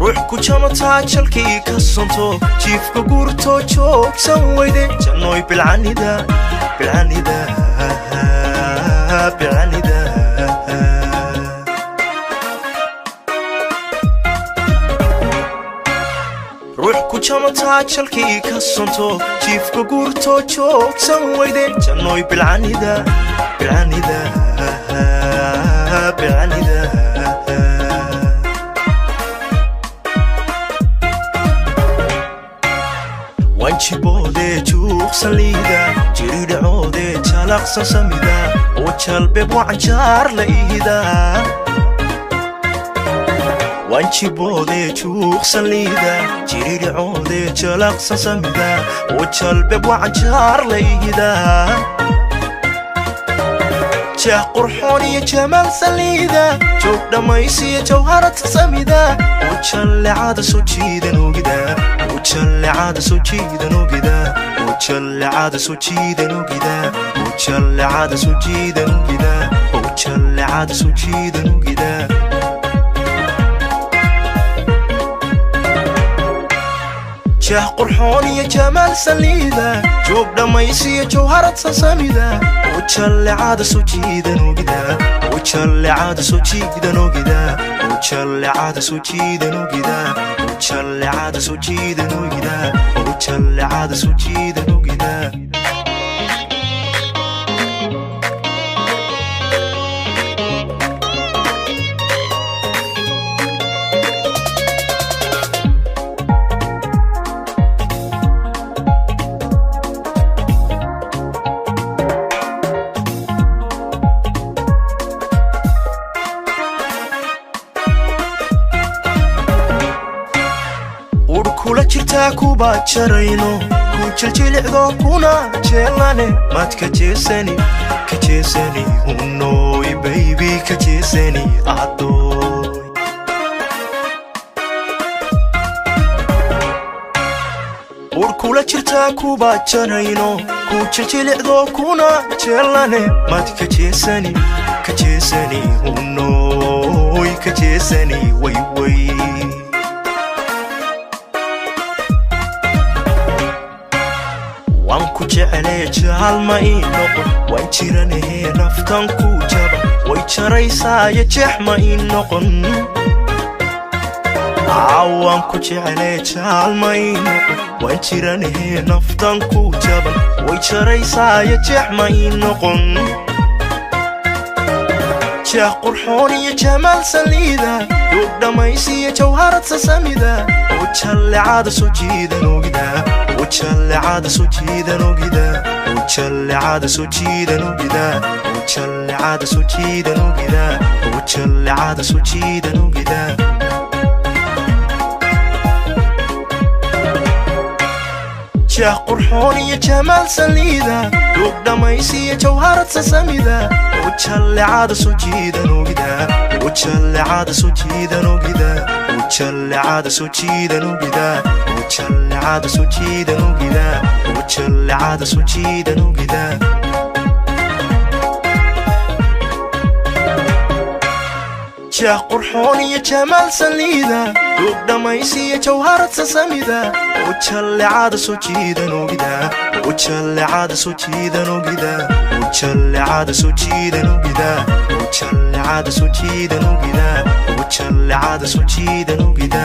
Ruux ku jamataa jalkii ka sonto, jiifka guurto, joogsan weyde, jannoy bilcanida, bilcanida, bilcanida. Ruux ku jamataa jalkii ka sonto, jiifka guurto, joogsan weyde, jannoy bilcanida, bilcanida, bilcanida. Wanjiboodee juuqsan liida, jiridhacoodee jalaqsan samida, oo jalbeeb wacanjaar la ihida. Wanjiboodee juuqsan liida, jiridhacoodee jalaqsan samida, oo jalbeeb wacanjaar la ihida. Jeex qurxoon iyo jamaal saliida, joog dhammaysiyo jawharad samida, oo jallecada soo jiidan ogida, oo jallecada soo jiidan ogida, oo jallecada soo jiidan ogida, oo jallecada soo jiidan ogida, oo jallecada soo jiidan ogida. Jeex qurxoon iyo jamaal saliida, joog dhammaysiyo jawharad sasamida, oo jallecada soo jiidan ogida, oo jallecada soo jiidan ogida, oo jallecada soo jiidan ogida, oo jallecada soo jiidan ogida, oo jallecada soo jiidan ogida. Ur kula jirtaa kuba jarayno, ku jiljilicdo kuna jeelane, maad ka jeesani, ka jeesani, hunooy baybi, ka jeesani addooy. Ur kula jirtaa kuba jarayno, ku jiljilicdo kuna jeelane, maad ka jeesani, ka jeesani, hunooy, ka jeesani, wayway. Waan ku jeclee jaalma ii noqon, waan jiranahee naftan ku jaba, way jaraysaayo, jeex ma ii noqon. Waan ku jeclee jaalma ii noqon, waan jiranahee naftan ku jaban, way jaraysaayo, jeex ma ii noqon. Jeex qurxoon iyo jamaal saliida, duug dhammaysiyo jawharad sasamida, oo jallecada soo jiidan ogida, oo jallecada soo jiidan ogida, oo jallecada soo jiidan ogida, oo jallecada soo jiidan ogida, oo jallecada soo jiidan ogida. Jeex qurxoon iyo jamaal saliida, duug dhammaysiyo jawharad sasamida, oo jallecada soo jiidan ogida, oo jallecada soo jiidan ogida, oo jallecada soo jiidan ogida, oo jallecada soo jiidan ogida, oo jallecada soo jiidan ogida. Jeex qurxoon iyo jamaal saliida, duug dhammaysiyo jawharad sasamida, oo jallecada soo jiidan ogida, oo jallecada soo jiidan ogida, oo jallecada soo jiidan ogida, oo jallecada soo jiidan ogida, oo jallecada soo jiidan ogida.